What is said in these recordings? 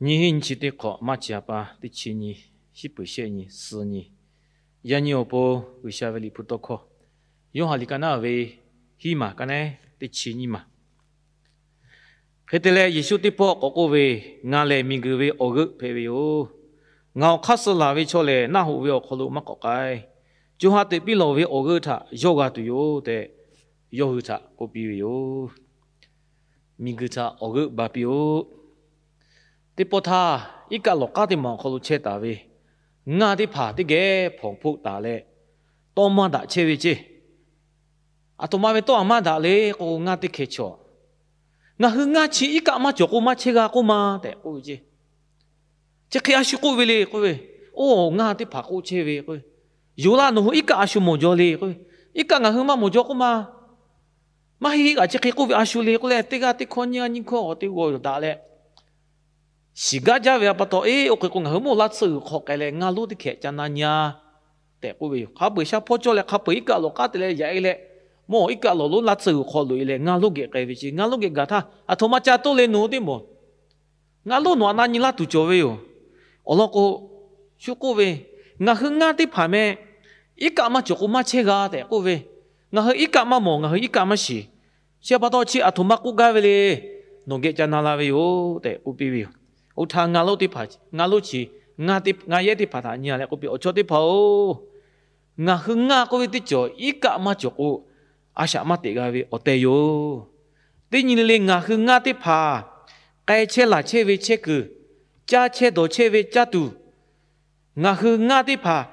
Nyiˇ hinˉ nyiˇ chi teˇ hk'awꞈ maˇ chi a pa teˇ chi nyi, shiˉ peuˬ shehˆ nyi, suh nyi. Yaꞈ nyi awˬ pon G'uiˬsha ve Liꞈ hpu tawˇ hkawˇ, Yoˇhanˬ liꞈ ka naˉ ve hiˉ maˬ ka naˉ teˇ chi nyiˇ maˬ. Hk'e te leh, Yeˍsuˆ teˇ pawˆ k'awꞈ k'oˆ ve, Ngaˬ lehˬ miˬguiˬ ve awˬ g'euˆ hpehꞈ ve yoˬ. Ngaˬ awˬ hk'aˇ suh laˬ ve chaw lehˬ, naˆ hoꞈ ve awˬ hk'aw lo maˇ k'awꞈ k'ai. Co ha teꞈ piˇ lawˬ ve awˬ g'euˆ htaꞈ yawˇ g'a tuˬ yoˬ tehꞈ, yawˇ hui htaꞈ k'oˆ piˇ ve yoˬ. Miˬguiˬ htaꞈ awˬ g'euˆ ba piˇ-oˆ. Teˇ pawˆ htaˇ, iˉ kaˆ lawˬ k'aˉ teˇ maˬ awˬ hk'aw lo chehˇ taˍ ve ngaˇ teˇ hpaˍ teˇ geh hpawnˬ hpoˆ taˍ leh, tawˇ maˇ daꞈ chehˇ ve ceˇ. Aˬ htoꞈ ma ve tawˇ a maˇ daꞈ le k'o, ngaˇ teˇ hkeh chaw, Ngaˬ hui ngaˇ chi iˉ kaˆ maˇ cawˬ k'o maˇ chehˇ g'a k'oˆ ma tehꞈ k'oˆ ve ceˇ. Chi hk'e a shu k'oˆ ve le k'oˆ ve, Oˇ ngaˇ teˇ hpaˍ k'oˆ chehˇ ve k'o, Yoˬ laˇ, nawˬ hui iˉ kaˆ a shu mawˬ jaw le k'oˆ ve, Iˉ kaˆ ngaˬ hui maˇ mawˬ jaw k'oˆ ma. Maˇ heˆ heˆ kaꞈ chi hk'e k'oˆ ve a shu le k'oˆ leh, teˇ g'aˇ teˇ hkawˇ nyiˇ g'aˇ nyiˇ hkawˇ awˬ te g'aw daꞈ leh, shiˍ gaˇ jaˇ ve a pa taw, Eˇ, oˇ hk'e k'o ngaˬ hui mawˇ laˇ tsuhˇ g'uiˬ hk'aw k'ai leh ngaˇ lonˉ teˇ hkeh ca na nyi-a tehꞈ k'oˆ ve yoˬ. Hk'a peu-eˬ sha hpawˇ cawˇ leh hk'a peu-eˬ iˉ kaˆ lawˬ k'aˉ te leh yaꞈ e leh, mawˇ iˉ kaˆ lawˬ lonˉ laˇ tsuhˇ g'uiˬ hk'aw loꞈ e leh ngaˇ lonˉ geh k'ai ve ceˇ. Ngaˇ lonˉ geh gaˬ htaˇ, Aˬ htoꞈ ma ca toˇ le nawˬ hui teˇ mawˬ. Ngaˇ lonˉ nawˬ aꞈ na nyi laˇ tuˬ cawˬ ve yoˬ. Awˬ lawn k'o, shu k'oˆ ve, Ngaˬ hui ngaˇ teˇ hpaˍ meh, iˉ kaˆ maˇ cawˬ k'o maˇ chehˇ g'a tehꞈ k'oˆ ve, Ngaˬ hui iˉ kaˆ maˇ mawˬ, ngaˬ hui iˉ kaˆ maˇ shiˍ. Chi a pa taw chi aˬ htoꞈ ma k'oˆ gaˇ ve le, nawˬ geh ca na la ve yoˬ tehꞈ k'oˆ piˇ ve yoˬ. Oˇ htaˇ ngaˇ lonˉ teˇ hpaˍ, ngaˇ lonˉ chi ngaˇ yehˉ teˇ hpaˍ htaꞈ nyi-a leh k'oˆ piˇ, Awˬ chawˇ teˇ hpaˍ-oˬ, ngaˬ hui ngaˇ k'oˆ ve teˇ cawˬ iˉ kaˆ maˇ cawˬ k'o, a shaꞈ maˇ teꞈ g'a ve awˬ tehˬ yoˬ. Teˇ nyi le le ngaˬ hui ngaˇ teˇ hpaˍ k'ai chehˇ laˬ chehˇ ve chehˇ kuiˬ, caˇ chehˇ dawˬ chehˇ ve caˇ tuˬ, ngaˬ hui ngaˇ teˇ hpaˍ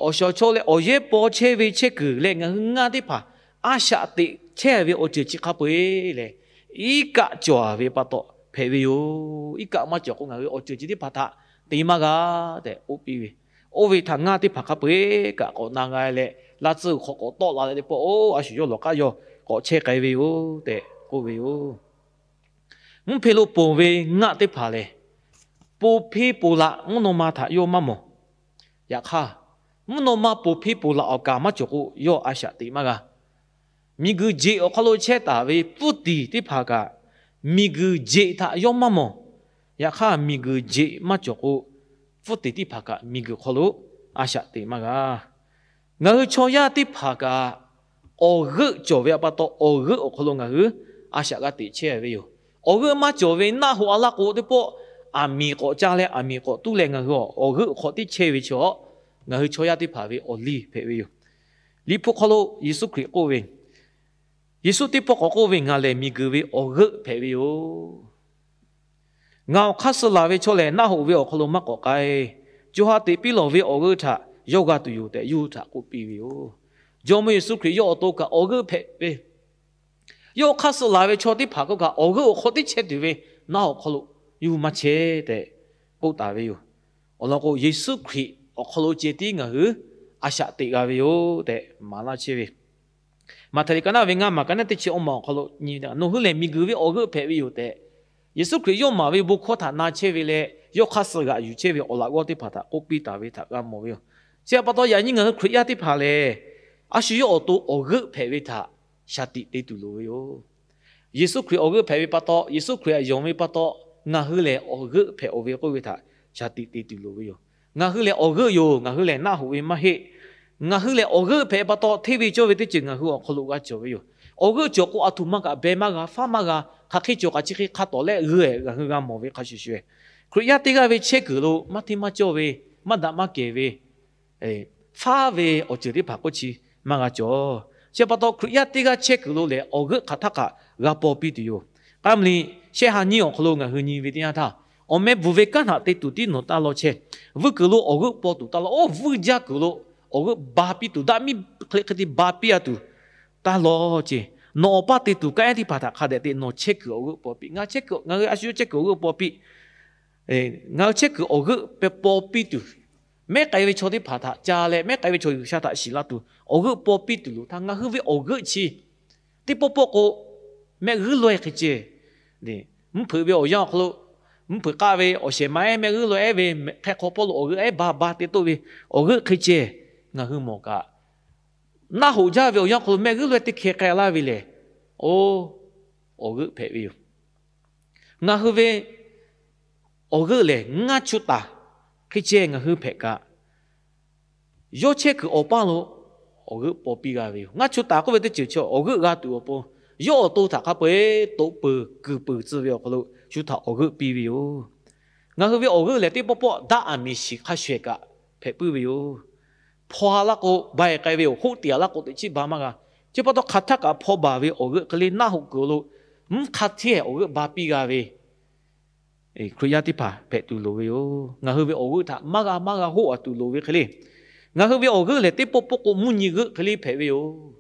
awˬ shawˍ chaw leh awˬ yehˉ paw chehˇ ve chehˇ kuiˬ leh ngaˬ hui ngaˇ teˇ hpaˍ a shaꞈ teꞈ chehˇ ve awˬ ceuˬ chi hk'a peu-eˬ lehˬ, iˉ kaˆ cawˬ ve pa taw hpehꞈ ve yoˬ. Iˉ kaˆ maˇ cawˬ k'o ngaˬ hui awˬ ceuˬ chi teˇ hpaˍ htaꞈ te maˇ g'a tehꞈ k'oˆ piˇ ve. Oˇ ve htaꞈ ngaˇ teˇ hpaˍ hk'a peu-eˬ kaꞈ k'awꞈ na g'a leh, laˇ tsuhˇ g'uiˬ hk'aw k'awꞈ tawˆ la leh teˇ pawˆ, oˇ a shu yawˇ lawˬ k'aˉ yawˇ k'awꞈ chehˇ k'ai ve yoˬ tehꞈ k'oˆ ve yoˬ. Mvuhˇ hpeˇ lo ponˬ ve ngaˆ teˇ hpaˍ lehˬ, ponˬ hpeˇ ponˬ laꞈ mvuhˇ naw ma htaꞈ yawˇ maˇ mawˬ. Yaꞈ hk'aˇ, mvuhˇ naw ma ponˬ hpeˇ ponˬ laꞈ awˬ kaˍ maˇ cawˬ k'o, yawˇ a shaꞈ teꞈ maˇ g'a. Miˬguiˬ jeꞈ awˬ hk'aw lo chehˇ taˍ ve pfuhˇ tiˍ teˇ hpaˍ kaꞈ, miˬguiˬ jeꞈ htaꞈ yawˇ maˇ mawˬ. Yaꞈ hk'aˇ, miˬguiˬ jeꞈ maˇ cawˬ k'o, pfuhˇ tiˍ teˇ hpaˍ kaꞈ miˬguiˬ hk'aw lo a shaꞈ teꞈ maˇ g'a. Ngaˬ hui chaw yaˇ teˇ hpaˍ kaꞈ, awˬ g'euˆ cawˬ ve a pa taw, awˬ g'euˆ awˬ hk'aw lo ngaˬ hui a shaꞈ g'a teꞈ chehˇ ve yoˬ. Awˬ g'euˆ maˇ cawˬ ve naˆ hoꞈ a laˇ k'o teˇ pawˆ, aˬ miˍ k'awꞈ ca leh aˬ miˍ k'awꞈ tuˉ leh ngaˬ hui awˬ g'euˆ awˬ hk'aw teˇ chehˇ ve chaw, ngaˬ hui chaw yaˇ teˇ hpaˍ ve awˬ liˇ hpehꞈ ve yoˬ. Liꞈ hpu hk'aw lo Yeˍsuˆ Hkriꞈ k'oˆ ve, Yeˍsuˆ teˇ pawˆ k'awꞈ k'oˆ ve, Ngaˬ lehˬ miˬguiˬ ve awˬ g'euˆ hpehꞈ ve yoˬ. Ngaˬ awˬ hk'aˇ suh laˬ ve chaw lehˬ, naˆ hoꞈ ve awˬ hk'aw lo maˇ k'awꞈ k'ai. Co ha teꞈ piˇ lawˬ ve awˬ g'euˆ htaꞈ yawˇ g'a tuˬ yoˬ tehꞈ, yawˇ hui htaꞈ k'oˆ piˇ ve yoˬ. Jawˇmawˇ Yeˍsuˆ Hkriꞈ yawˇ awˬ to kaꞈ awˬ g'euˆ hpehꞈ ve, yawˇ hk'aˇ suh laˬ ve chaw teˇ hpaˍ hkawˇ kaꞈ awˬ g'euˆ awˬ hk'aw teˇ chehˇ tuˬ ve naˆ hoꞈ awˬ hk'aw lo yawˇ hui maˇ chehˇ tehꞈ k'oˆ taˍ ve yoˬ. Awˬ lawn k'o, Yeˍsuˆ Hkriꞈ awˬ hk'aw lo ceh tiˉ ngaˬ hui a shaꞈ teꞈ g'a ve yoˬ tehꞈ maˍ laˇ chehˇ ve. Maꞈhtehˍ liꞈ ka naˆ ve ngaˇ maˬ ka naˆ teˇ chi awˇ maˬ awˬ hk'aw lo nyi ve, Nawˬ hui lehˬ miˬguiˬ ve awˬ g'euˆ hpehꞈ ve yoˬ tehꞈ, Yeˍsuˆ Hkriꞈ yawˇ maˍ ve bon hkawˇ htaꞈ na chehˇ ve leh, yawˇ hk'aˇ suh g'aꞈ yuˬ chehˇ ve awˬ laꞈ g'awˇ teˇ hpaˍ htaꞈ k'oˆ piˇ taˍ ve htaꞈ g'a mawˬ ve yoˬ. Chi a pa taw, yaꞈ nyi ngaˬ hui Hkriꞈ yaˇ teˇ hpaˍ lehˬ, a shu yawˇ awˬ to awˬ g'euˆ hpehꞈ ve htaꞈ shaˍ tiꞈ te tuˬ loˍ ve yoˬ. Yeˍsuˆ Hkriꞈ awˬ g'euˆ hpehꞈ ve pa taw, Yeˍsuˆ Hkriꞈ htaꞈ yonˍ ve pa taw, ngaˬ hui lehˬ awˬ g'euˆ hpehꞈ-oˬ ve k'oˆ ve htaꞈ shaˍ tiꞈ te tuˬ loˍ ve yoˬ. Ngaˬ hui lehˬ awˬ g'euˆ yoˬ. Ngaˬ hui lehˬ naˆ hoꞈ ve maˇ heˆ. Ngaˬ hui lehˬ awˬ g'euˆ hpehꞈ pa taw, hteˇ ve cawˇ ve teˇ ceuˬ ngaˬ hui awˬ hk'aw lo g'a cawˬ ve yoˬ. Awˬ g'euˆ cawˬ k'o, aˬ htoꞈ ma kaꞈ beh maˇ g'a, faˉ maˇ g'a, hk'aˬ hk'e cawˬ kaꞈ chi hk'e hk'a tawˍ leh g'euˆ-e ngaˬ hui g'a mawˬ ve hk'a shuˍ shuˍ-e. Hkriꞈ yaˇ teˇ g'aˇ ve chehˇ kuiˬ lo maˇ hteˇ maˇ cawˇ ve, maˇ daꞈ maˇ kehˬ ve, faˉ ve awˬ ceuˬ teˇ hpaˍ k'oˆ chi maˇ g'a cawˬ. Chi pa taw, Hkriꞈ yaˇ teˇ g'aˇ chehˇ kuiˬ lo lehˬ, awˬ g'euˆ hk'aˬ htaˇ kaꞈ g'a paw piˇ tuˬ yoˬ. K'aˉ mvuhˇ miˬ shehˆ ha nyiˇ awˬ hk'aw lo ngaˬ hui nyi ve teˇ yanˇ htaˇ, Awˬ meh bvuhˬ ve kanˉ htaꞈ te tuˬ tiˉ nawˬ taˇ lawˇ chehˇ. Vuiˇ kuiˬ lo awˬ g'euˆ paw tuˬ taˇ lawˇ. Oˇ vuiˇ jaˇ kuiˬ lo awˬ g'euˆ ba piˇ tuˬ, daꞈ miˇ hk'e hk'e te ba piˇ-a tuˬ taˇ lawˇ ce. Nawˬ awˬ paˇ te tuˬ kanˉ ehˉ teˇ hpaˍ htaꞈ hk'a dehꞈ te nawˬ chehˇ kuiˬ awˬ g'euˆ paw piˇ. Ngaˬ chehˇ kuiˬ, ngaˬ hui a shu yawˇ chehˇ kuiˬ awˬ g'euˆ paw piˇ. Ngaˬ hui chehˇ kuiˬ awˬ g'euˆ paw piˇ tuˬ, mehˉ k'ai ve chaw teˇ hpaˍ htaꞈ ca leh mehˉ k'ai ve chaw G'uiˬsha htaꞈ shiˍ la tuˬ awˬ g'euˆ paw piˇ tuˬ loˍ htaˇ, ngaˬ hui ve awˬ g'euˆ chi teˇ pawˆ pawˆ k'o, mehˆ g'uiˇ laweh hk'e ceh, mvuhˇ hpeuꞈ ve awˬ yanˇ awˬ hk'aw lo, mvuhˇ hpeuꞈ k'aˆ ve awˬ shehˍ ma ehˉ mehˆ g'uiˇ laweh ehˉ ve hk'e hk'aw pawˆ lo awˬ g'euˆ ehˉ ba ba te toˆ ve awˬ g'euˆ hk'e ceh, ngaˬ hui mawˬ kaꞈ, naˆ hoꞈ jaˇ ve awˬ yanˇ hk'aw lo mehˆ g'uiˇ laweh teˇ hkeh k'ai laˇ ve lehˬ, oˇ, awˬ g'euˆ hpehꞈ ve yoˬ. Ngaˬ hui ve Awˬ g'euˆ lehˬ, ngaˇ chu taˍ hk'e ceh ngaˬ hui hpehꞈ kaꞈ, yawˇ chehˇ kuiˬ awˬ paˇ lo awˬ g'euˆ paw piˇ g'a ve yoˬ. Ngaˇ chu taˍ k'oˆ ve teˇ ceuˬ chi awˬ g'euˆ g'a tuˬ awˬ pon, yawˇ awˬ to htaꞈ hk'a peu-eˬ toꞈ peuˬ kuiˬ peuˬ tcuh ve awˬ hk'aw lo shu htaꞈ awˬ g'euˆ piˇ ve yoˬ. Ngaˬ hui ve awˬ g'euˆ lehˬ, teˇ pawˆ pawˆ daꞈ aˬ miˍ shiˍ hk'a shehˍ kaꞈ hpehꞈ puiˉ ve yoˬ. Hpaw ha laˇ k'o, ba-e k'ai ve yoˬ. Hoˆ tiꞈ a laˇ k'o, teꞈ chiˉ ba maˇ g'a. Chi pa taw, hk'aˬ htaˇ kaꞈ hpaw baˬ ve awˬ g'euˆ hk'e le naˆ hoꞈ kuiˬ lo mvuhˇ hk'a hteˇ awˬ g'euˆ ba piˇ g'a ve Hkriꞈ yaˇ teˇ hpaˍ hpehꞈ tuˬ loˍ ve yoˬ. Ngaˬ hui ve awˬ g'euˆ htaꞈ maˇ g'a maˇ g'a hoˆ a tuˬ loˍ ve hk'e le, ngaˬ hui ve awˬ g'euˆ lehˬ, teˇ pawˆ pawˆ k'o mvuhˇ nyi g'euˆ hk'e le hpehꞈ ve yoˬ.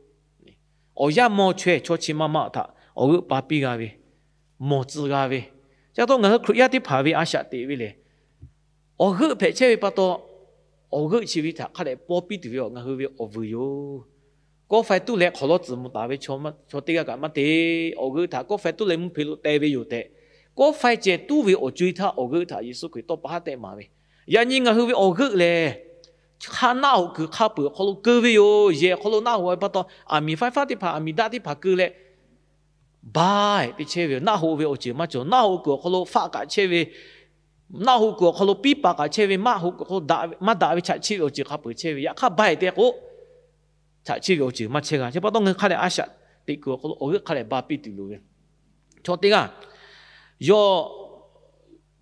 Awˬ yanˇ mawˇ chaweh chaw chi ma ma htaꞈ awˬ g'euˆ pa piˇ g'a ve, mawˬ tcuh g'a ve. Chi pa taw, ngaˬ hui Hkriꞈ yaˇ teˇ hpaˍ ve a shaꞈ teꞈ ve lehˬ, awˬ g'euˆ hpehꞈ chehˇ ve pa taw, awˬ g'euˆ chi ve htaꞈ hk'a dehꞈ paw piˇ tuˬ ve awˬ ngaˬ hui ve awˬ vuiˬ yoˬ. Kawˆ faiˇ tuˉ leh hk'awꞈ lawˉ tcuhˍ mvuh taˍ ve chaw teˇ g'aˇ kaꞈ maˇ te, awˬ g'euˆ htaꞈ kawˆ faiˇ tuˉ leh mvuhˇ hpe lo te ve yoˬ tehꞈ, kawˆ faiˇ ceh tuˉ ve awˬ co-e htaˇ, awˬ g'euˆ htaꞈ Yeˍsuˆ Hkriꞈ tawˇ pa haˉ tehˆ maˍ ve. Yaꞈ nyi ngaˬ hui ve awˬ g'euˆ lehˬ, hk'a naˆ hoꞈ kuiˬ hk'a peuˬ awˬ hk'aw lo keu ve yoˬ. Yehˬ awˬ hk'aw lo naˆ hoꞈ ve pa taw, aˬ miˍ faiˇ faˉ teˇ hpaˍ, aˬ miˍ daˆ teˇ hpaˍ keu leh, ba-e te chehˇ ve yoˬ. Naˆ hoꞈ ve awˬ ceuˬ maˇ cawˬ. Naˆ hoꞈ kuiˬ awˬ hk'aw lo faˆ kaꞈ chehˇ ve, naˆ hoꞈ kuiˬ awˬ hk'aw lo piˉ paˍ kaꞈ chehˇ ve, maˇ hoꞈ kuiˬ awˬ hk'aw lo daꞈ ve, maˇ daꞈ ve chaꞈ chiˆ ve awˬ ceuˬ hk'a peuˬ chehˇ ve. Yaꞈ hk'aˇ ba-e te k'o, chaꞈ chiˆ ve awˬ ceuˬ maˇ chehˇ g'a. Chi pa taw, ngaˬ hui hk'a dehꞈ a shaꞈ teꞈ kuiˬ awˬ hk'aw lo awˬ g'euˆ hk'a dehꞈ ba piˇ tuˬ loˍ ve. Chaw teˇ g'aˇ, yawˇ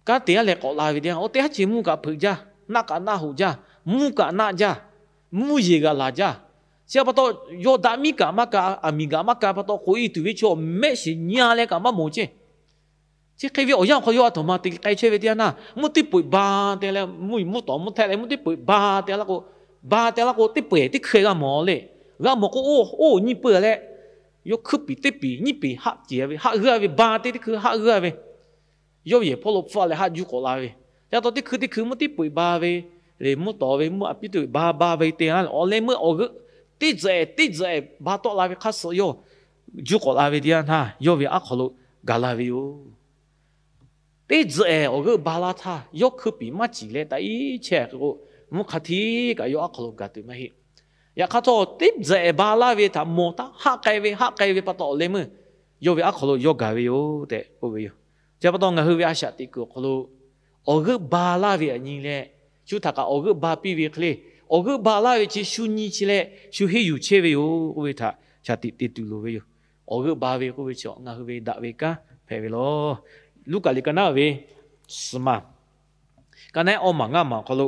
kanˉ te aˉ leh k'awꞈ la ve teˇ yanˇ, oˇ teˇ haˉ chi mvuhˇ kaꞈ hpeuꞈ jaˇ, naˆ kaꞈ naˆ hoꞈ jaˇ, mvuhˇ kaꞈ naˆ jaˇ, mvuhˇ yeˬ g'aꞈ laˬ jaˇ. Chi pa taw, yawˇ daꞈ miˉ kaꞈ maˇ ka, aˬ miˍ kaꞈ maˇ ka pa taw, k'oꞈ-e tuˬ ve chaw mehˆ shiˍ nyi-a leh kaꞈ maˇ mawˬ ceˇ. Chi hk'e ve awˬ yanˇ awˬ hk'aw lo yawˇ a htoꞈ ma te k'ai chehˇ ve teˇ yanˇ, mvuhˇ teˇ peu-eˬ ba te leh, mvuhˇ mvuhˇ tawˍ mvuhˇ htehˆ leh, mvuhˇ teˇ peu-eˬ ba te laˇ k'o, ba te laˇ k'o, teˇ peu-eˬ teˇ hkui g'a mawˬ le. G'a mawˬ k'o, oˇ oˇ nyi peu-eˬ leh, yawˇ hkuiˉ piˍ teˇ piˍ nyiˇ piˍ haˆ ceˬ ve, haˆ g'uiˇ ve, ba te teˇ hkui haˆ g'uiˇ ve. Yawˇ yehˬ hpawˇ lo hpfuhˇ leh haˆ juˇ k'awꞈ la ve. Chi pa taw, teˇ hkui teˇ hkui mvuhˇ teˇ peu-eˬ ba ve, le mvuhˇ tawˍ ve, mvuhˇ aꞈ piˇ tuˬ ba ba ve te-a leh, awˬ leh meuˇ awˬ g'euˆ teˇ tzuhꞈ teˇ tzuhꞈ ba tawˆ la ve hk'aˇ suh yawˇ juˇ k'awꞈ la ve teˇ yanˇ htaˇ, yawˇ ve aˉ hk'aw lo gaˬ la ve yoˬ. Teˇ tzuhꞈ awˬ g'euˆ ba laˇ htaˇ, yawˇ hkuiˉ piˍ maˇ ciˍ leh taꞈ iˉ chehˇ k'o, mvuhˇ hk'a hteˇ kaꞈ yawˇ aˉ hk'aw lo gaˬ tuˬ maˇ heˆ. Yaꞈ hk'aˇ htawˇ, teˇ tzuhꞈ ba laˇ ve htaꞈ mawˬ htaˇ, haˆ k'ai ve, haˆ k'ai ve pa taw, awˬ leh meuˇ yawˇ ve aˉ hk'aw lo yawˇ gaˬ ve yoˬ tehꞈ k'oˆ ve yoˬ. Chi pa taw, ngaˬ hui ve a shaꞈ teꞈ kuiˬ awˬ hk'aw lo awˬ g'euˆ ba laˇ ve aꞈ nyi leh, shu htaꞈ kaꞈ awˬ g'euˆ ba piˇ ve hk'e le, awˬ g'euˆ ba laˇ ve chi shu nyi chi leh shu henˇ yuˬ chehˇ ve yoˬ k'oˆ ve htaꞈ shaˍ tiꞈ te tuˬ loˍ ve yoˬ. Awˬ g'euˆ ba ve k'oˆ ve chi ngaˬ hui ve daꞈ ve kanˉ hpehꞈ ve lawˬ. Luˉkaꞈ liꞈ ka naˉ ve suhˍ maˬ, ka naˉ awˇ maˬ ngaˇ maˬ awˬ hk'aw lo,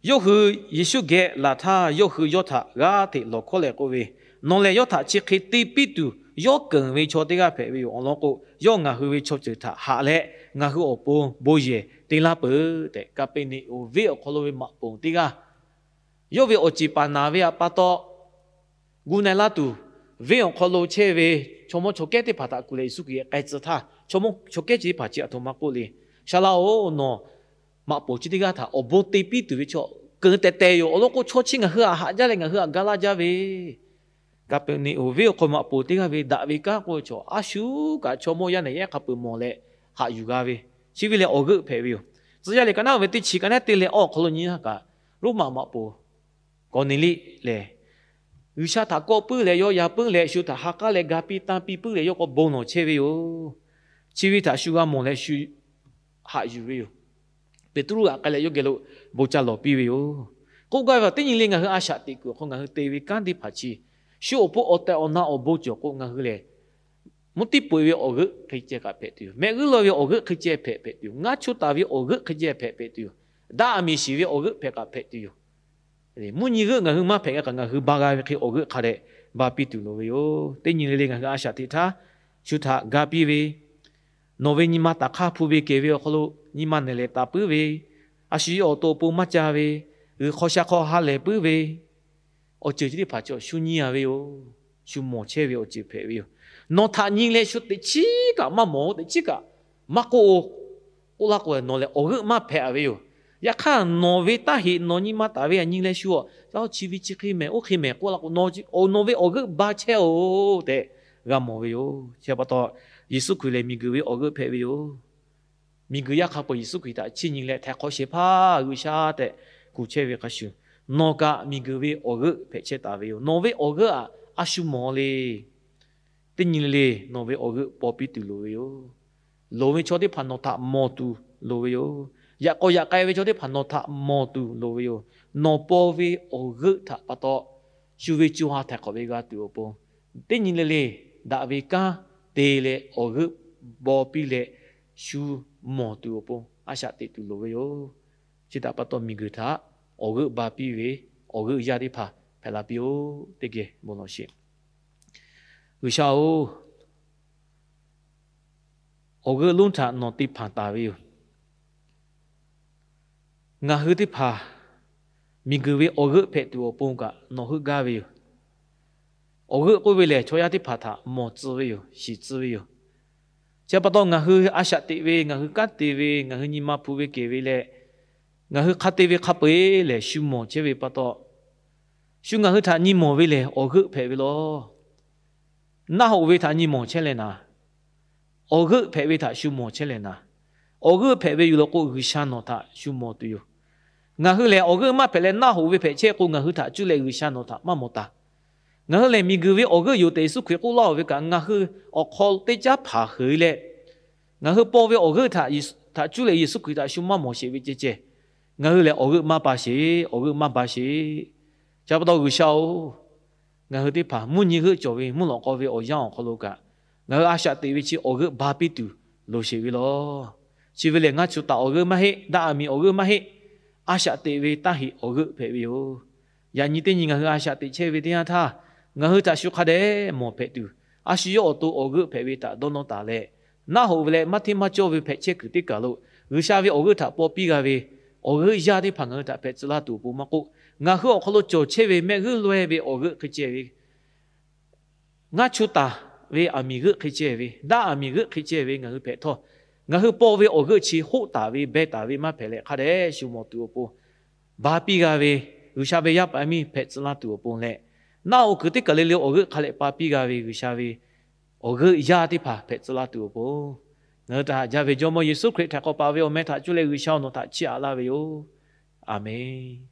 yawˇ hui Yeˍsuˆ geh laˬ htaˇ, yawˇ hui yawˇ htaꞈ g'aˇ hteꞈ lawˬ hkawˉ leh k'oˆ ve, Nawˬ lehˬ yawˇ htaꞈ chi hk'e te piˇ tuˬ yawˇ keunˍ ve chaw teˇ g'aˇ hpehꞈ ve yoˬ. Awˬ lawn k'o, yawˇ ngaˬ hui ve chaw ceuˬ htaꞈ haꞈ leh, ngaˬ hui awˬ pon bon yehˬ te laˇ peuˬ tehꞈ, Kaˍpeˍneˍonˍ venˇ awˬ hk'aw lo ve maꞈ poˍ teˇ g'aˇ, yawˇ ve awˬ ceˬ paˍ naˍ ve htaꞈ pa taw, gu na-e laˇ tuˬ, venˇ awˬ hk'aw lo chehˇ ve chaw mawˇ chaw kehˉ teˇ hpaˍ htaꞈ kuˬ leh Yeˍsuˆ Hkriꞈ k'ai tcuh htaˇ, chaw mawˇ chaw kehˉ chi teˇ hpaˍ chi aˬ htoꞈ ma k'oˆ le, Saˍ laꞈ-oˬ, nawˬ maꞈ poˍ chi teˇ g'aˇ htaꞈ awˬ bon te piˇ tuˬ ve chaw keunˍ tehˬ tehˬ yoˬ. Awˬ lawn k'o, chaw chi ngaˬ hui htaꞈ haꞈ jaˇ leh ngaˬ hui htaꞈ ga laˇ jaˇ ve. Kaˍpeˍneˍonˍ venˇ awˬ hk'aw maꞈ poˍ teˇ g'aˇ ve daꞈ ve kanˉ k'oˆ ve chaw, a shu kaꞈ chaw mawˇ yaˇ nehˬ yaˇ hk'a peuˬ mawˬ leh haꞈ yuˬ g'a ve, chi ve lehˬ awˬ g'euˆ hpehꞈ ve yoˬ. Tcuh yaˇ liꞈ ka naˉ ve teˇ chi ka naˉ te leh awˇ awˬ hk'aw lo nyi htaˇ kaꞈ, Roˉmaꞈ maꞈ poˍ Kawˍneˍliˆ lehˬ, G'uiˬsha htaꞈ kawˆ puiˉ leh yawˇ ya puiˉ leh, shu htaꞈ ha k'aˉ leh ga piˇ tanˇ piˇ puiˉ leh yawˇ k'awꞈ bon lawˬ chehˇ ve yoˬ. Chi ve htaꞈ shu g'a mawˬ leh shu haꞈ yuˬ ve yoˬ. Peˍtruˆ g'aꞈ k'ai leh yawˇ geh lo bon ca lawˬ piˇ ve yoˬ. K'oˆ gaˇ ve teˇ nyi le ngaˬ hui a shaꞈ teꞈ kuiˬ awˬ hk'aw ngaˬ hui te ve kanˉ teˇ hpaˍ chi, shu awˬ pon awˬ tehˬ awˬ na awˬ bon cawˬ k'o, ngaˬ hui lehˬ mvuhˇ tiˉ peu-eˬ ve awˬ g'euˆ hk'e ceh kaꞈ hpehꞈ tuˬ yoˬ. Mehˆ g'uiˇ law ve awˬ g'euˆ hk'e ceh hpehꞈ hpehꞈ tuˬ yoˬ. Ngaˇ chu taˍ ve awˬ g'euˆ hk'e ceh hpehꞈ hpehꞈ tuˬ yoˬ. Daꞈ miˬ shiˍ ve awˬ g'euˆ hpehꞈ kaꞈ hpehꞈ tuˬ yoˬ. Mvuhˇ nyi g'euˆ ngaˬ hui maˇ hpehꞈ g'a kaꞈ, ngaˬ hui ba g'a ve hk'e awˬ g'euˆ hk'a dehꞈ ba piˇ tuˬ loˍ ve yoˬ. Teˇ nyi le le ngaˬ hui a shaꞈ teꞈ htaˇ, shu htaꞈ ga piˇ ve, nawˬ ve nyi ma taˍ hk'aˇ hpu ve kehˬ ve awˬ hk'aw lo nyi ma nehˬ lehˍ taˍ puiˉ ve, a shu yawˇ awˬ to awˬ pon maˇ ca ve, g'uiˬ hk'aw sha hk'aw ha lehˬ puiˉ ve, awˬ ceuˬ chi teˇ hpaˍ chaw shu nyi-a ve yoˬ. Shu mawˬ chehˇ ve awˬ ceuˬ hpehꞈ ve yoˬ. Nawˬ htaꞈ nyi leh shu teꞈ chiˉ kaꞈ maˇ mawˬ-o, teꞈ chiˉ kaꞈ maˇ k'oˆ-o. K'oˆ laˇ k'o, nawˬ lehˬ awˬ g'euˆ maˇ hpehꞈ-a ve yoˬ. Yaꞈ hk'aˇ, nawˬ ve taˇ heꞈ nawˬ nyi ma taˍ ve aꞈ nyi leh shu-a, chi ve chi hk'e mehˍ, oˇ hk'e mehˍ k'oˆ laˇ k'o, nawˬ ve awˬ g'euˆ ba chehˇ-oˬ tehꞈ g'a mawˬ ve yoˬ. Chi pa taw, Yeˍsuˆ Hkriꞈ lehˬ miˬguiˬ ve awˬ g'euˆ hpehꞈ ve yoˬ. Miˬguiˬ yaˇ hk'a peu-eˬ Yeˍsuˆ Hkriꞈ htaꞈ chiˇ nyi leh htaiˍ hk'awꞈ shehˍ hpaˇ G'uiˬsha tehꞈ kuˬ chehˇ ve hk'a shuˍ, nawˬ kaꞈ miˬguiˬ ve awˬ g'euˆ hpehꞈ chehˇ taˍ ve yoˬ. Nawˬ ve awˬ g'euˆ-aꞈ, a shu mawˬ le. Teˇ nyi le le nawˬ ve awˬ g'euˆ paw piˇ tuˬ loˍ ve yoˬ. Loˍ ve chaw teˇ hpaˍ nawˬ htaꞈ mawˬ tuˬ, loˍ ve yoˬ. Yaꞈ k'aw yaꞈ k'ai ve chaw teˇ hpaˍ nawˬ htaꞈ mawˬ tuˬ loˍ ve yoˬ. Nawˬ paw ve awˬ g'euˆ htaꞈ pa taw, shu ve co ha htaiˍ hk'awꞈ ve g'a tuˬ awˬ pon, teˇ nyi le le daꞈ ve kanˉ te leh awˬ g'euˆ baw piˇ leh, shu mawˬ tuˬ awˬ pon a shaꞈ teꞈ tuˬ loˍ ve yoˬ. Chi htaꞈ pa taw, miˬguiˬ htaꞈ awˬ g'euˆ ba piˇ ve awˬ g'euˆ yaˇ teˇ hpaˍ hpehꞈ la piˇ-oˆ. Teˇ geh bon lawˬ sheˍ. G'uiˬsha-oˬ, awˬ g'euˆ lonˉ htaꞈ nawˬ te hpanˍ taˍ ve yoˬ. Ngaˬ hui teˇ hpaˍ miˬguiˬ ve awˬ g'euˆ hpehꞈ tuˬ awˬ pon kaꞈ nawˬ heuˆ gaˇ ve yoˬ. Awˬ g'euˆ k'oˆ ve lehˬ, chaw yaˇ teˇ hpaˍ htaꞈ mawˬ tcuh ve yoˬ, shiˍ tcuh ve yoˬ. Chi pa taw, ngaˬ hui a shaꞈ teꞈ ve, ngaˬ hui kanˉ te ve, ngaˬ hui nyi ma hpu ve kehˬ ve leh, ngaˬ hui hk'a te ve hk'a peu-eˬ lehˬ shu mawˬ chehˇ ve pa taw, shu ngaˬ hui htaꞈ nyi mawˬ ve lehˬ awˬ g'euˆ hpehꞈ ve law. Naˆ hoꞈ ve htaꞈ nyi mawˬ chehˇ leh naˍ, awˬ g'euˆ hpehꞈ ve htaꞈ shu mawˬ chehˇ leh naˍ, awˬ g'euˆ hpehꞈ ve yoˬ law k'o, G'uiˬsha nawˬ htaꞈ shu mawˬ tuˬ yoˬ. Ngaˬ hui lehˬ, awˬ g'euˆ maˇ hpehꞈ leh naˆ hoꞈ ve hpehꞈ chehˇ k'o, ngaˬ hui htaꞈ cuˇ leh G'uiˬsha nawˬ htaꞈ maˇ mawˬ taˍ. Ngaˬ hui lehˬ, miˬguiˬ ve awˬ g'euˆ yoˬ tehꞈ Yeˍsuˆ Hkriꞈ k'oˆ laˇ-oˬ ve kaꞈ, ngaˬ hui awˬ hk'aw teˇ caˉ hpanˍ hk'e leh, ngaˬ hui paw ve awˬ g'euˆ htaꞈ cuˇ leh Yeˍsuˆ Hkriꞈ htaꞈ shu maˇ mawˬ sheˍ ve ceh ceh, ngaˬ hui lehˬ awˬ g'euˆ maˇ pa sheˍ, awˬ g'euˆ maˇ ba sheˍ. Chi pa taw G'uiˬsha-oˬ, ngaˬ hui teˇ hpaˍ mvuhˇ nyi g'euˆ cawˬ ve mvuhˇ lawꞈ k'aw ve awˬ yanˇ awˬ hk'aw lo kaꞈ, ngaˬ hui a shaꞈ teꞈ ve chi awˬ g'euˆ ba piˇ tuˬ loˍ sheˍ ve law. Chi ve lehˬ, ngaˇ chu taˍ awˬ g'euˆ maˇ heˆ, daꞈ aˬ miˍ awˬ g'euˆ maˇ heˆ, a shaꞈ teꞈ ve taˇ heꞈ awˬ g'euˆ hpehꞈ ve yoˬ. Yaꞈ nyi teˇ nyi ngaˬ hui a shaꞈ teꞈ chehˇ ve teˇ yanˇ htaˇ, ngaˬ hui htaꞈ shu hk'a dehꞈ mawˬ hpehꞈ tuˬ, a shu yawˇ awˬ to awˬ g'euˆ hpehꞈ ve htaꞈ dawˇ nawˇ taˍ leh, naˆ hoꞈ ve leh maˇ hteˇ maˇ cawˇ ve hpehꞈ chehˇ kuiˬ teˇ kaˬ lo G'uiˬsha ve awˬ g'euˆ htaꞈ paw piˇ g'a ve awˬ g'euˆ yaˇ teˇ hpaˍ ngaˬ hui htaꞈ hpehꞈ tcuh laˇ tuˬ awˬ pon maˇ k'oˆ, ngaˬ hui awˬ hk'aw lo cawˬ chehˇ ve mehˆ g'uˇ laweh ve awˬ g'euˆ hk'e ceh ve, ngaˇ chu taˍ ve aˬ miˍ g'euˆ hk'e ceh ve, daꞈ aˬ miˍ g'euˆ hk'e ceh ve ngaˬ hui hpehꞈ htawˇ, ngaˬ hui paw ve awˬ g'euˆ chi hoˆ taˍ ve beh taˍ ve maˇ hpehꞈ leh, hk'a dehꞈ shu mawˬ tuˬ awˬ pon ba piˇ g'a ve, G'uiˬsha ve yaˇ paˍ yaˇ miˇ hpehꞈ tcuh laˇ tuˬ awˬ pon leh, naˆ hoꞈ kuiˬ teˇ kaˬ le le awˬ g'euˆ hk'a leh pa piˇ g'a ve G'uiˬsha ve awˬ g'euˆ yaˇ teˇ hpaˍ hpehꞈ tcuh laˇ tuˬ awˬ pon, ngaˬ hui htaꞈ haꞈ jaˇ ve Jawˇmawˇ Yeˍsuˆ Hkriꞈ htaꞈ k'awꞈ paˍ ve awˬ meh htaꞈ cuˇ leh G'uiˬsha nawˬ htaꞈ chiˇ aꞈ laˇ ve yoˬ. Aˬmenˍ.